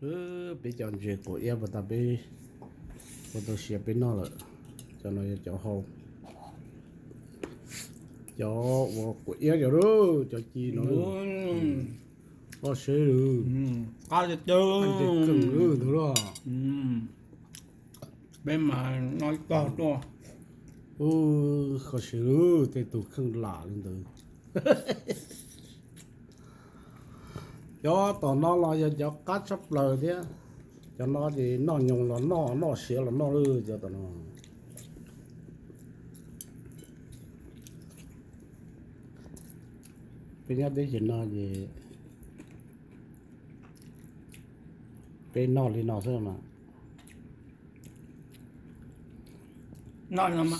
Peb cov ntses quav iab puas tau peb, puas tau siav peb noj lawm. Cov no yog cov hau, cov uas quav iab cov lub, cov ci no. Koj seb lawm, qab tiag tiag, ntawd lawm. Peb mas noj ib tog tuaj. Koj seb lawm, tej tus kheej lam li ntawd. Cov tom no los yog cov qab tshaj plaws thiab. Cov no ces noj nyoos los noj, noj siav los noj lawm cov tom no. Peb nyob teb chaws no ces peb noj li no xwb mas.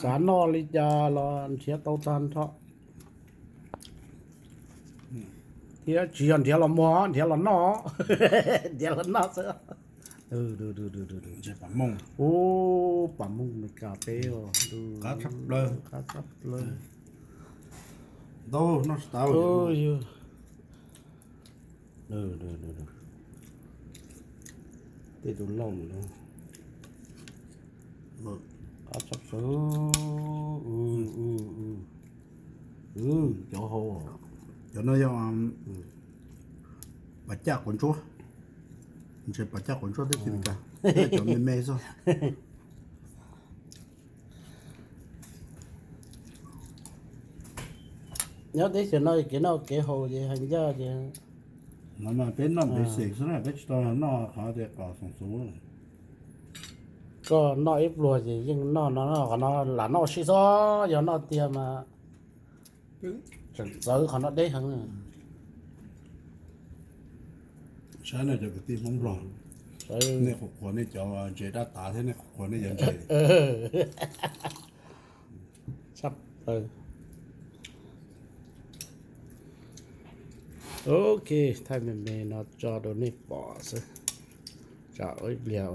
Xav noj li cas los nrhiav tau tag nrho. Thiab tsis yog nrhiav los muag, nrhiav los noj, nrhiav los noj xwb. Ub, pam mooj Meskas teb, qab tshaj plaws. Tej tus loj, qab tshaj plaws. Cov hau, cov no yog pas caj quav ntsuab, ntses pas caj quav ntsuab teb chaws Amelikas, cov me me xwb. Nyob teb chaws no kev noj kev haus ces hais ncaj ces no mas peb noj basic xwb na, peb tsis tau noj qhov tias kom xoom xuv. Koj noj ib pluag ces yeej noj no, qhov no lam noj ua si xwb, yog noj tiag mas tseem txawv qhov no deb heev. Saib nej cov kwv tij Hmoob Nplog, nej qhuas qhuas nej cov ntses dab tav thiab nej qhuas qhuas nej cov ntses. Ok, thaij me me no tso rau nej pom xwb. Tsam ib pliag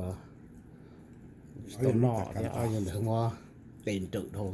tsis tau noj thiab, ob yog ntawd muab tes nrawm dhau.